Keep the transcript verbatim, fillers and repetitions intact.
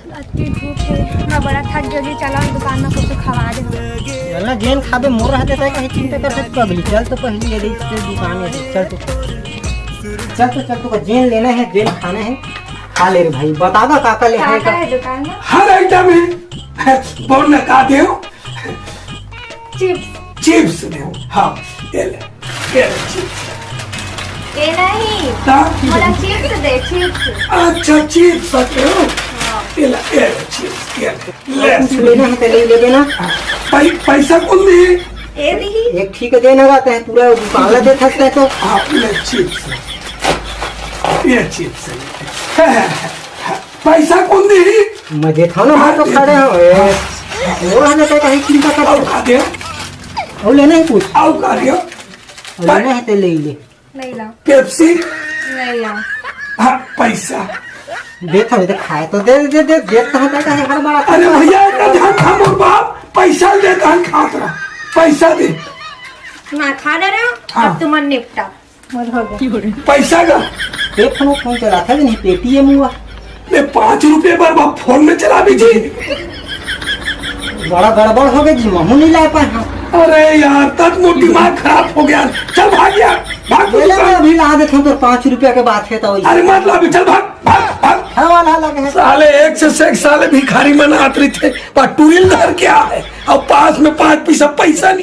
अति धूप हे, मैं बड़ा थक गेली। चला दुकान में कुछ खवा दे। चल ना, जेन खाबे मोर रहते तय कहीं चिंता कर सकत पगली। चल तो पहली ये देख के दुकान ये देख, चल तो। चल तो, चल तो, जेन लेना हे, जेन खाना हे, खा ले रे भाई। बता दो का का ले का हे का का? हे दुकान में? हर आइटम हे। बोल ना का देव? चिप्स। चिप्स देव, हाँ, ये ले, ये ले चिप्स। ये नहीं, हाँ? मोला चिप्स दे, चिप्स। अच्छा, चिप्स देव। हाँ। ये ले, ये ले चिप्स, ये ले। ले। कुछ लेना हे तो ले लेबे ना। पै-, पैसा कौन दी? ये दी। एक ठीक है देना रहता है, पूरा दुकान ला दे सकते हैं तो। हाँ, ये चिप्स। ये चिप्स है। पैसा कौन दी? मैं देता हूँ ना, मैं तो खड़े हूँ। ए, वो रहने तो कहीं चिंता कर। और का दे? और लेना है कुछ? और का दे? और लेना है तो ले ही ले। नहीं ला। पेप्सी? नहीं ला। हाँ, पैसा। देता हूँ, तो खाए तो दे, दे, दे, देता हूँ, तो कहीं हड़बड़ा। अरे भैया, इतना ध्यान था मोर बाप, पैसा देता है, खात रहा। पैसा दे। मैं खा ले रहे हो, हाँ। अब तुम निपटा। मत हो गया। पैसा का? पे फोन, फोन चलाता भी नहीं, पेटीएम हुआ। ले, पाँच रुपये बर बाप फोन में चला भी जी। बड़ा गड़बड़ हो गया जी, महू नहीं ला पाए हम। अरे यार, तब मोर दिमाग खराब हो गया। चल भाग यार, भाग तू ले ले, दुकान। मैं अभी ला देता हूँ, तो पाँच रुपया के बात है तो वही। अरे मत ला अभी, चल भाग, भाग, भाग। हाँ, वाला लगे है। साले एक से, से एक साले भिखारी मन आत रहिथे, पर टूरिल धर के आए, अब पास में पाँच पैसा पैसा नहीं।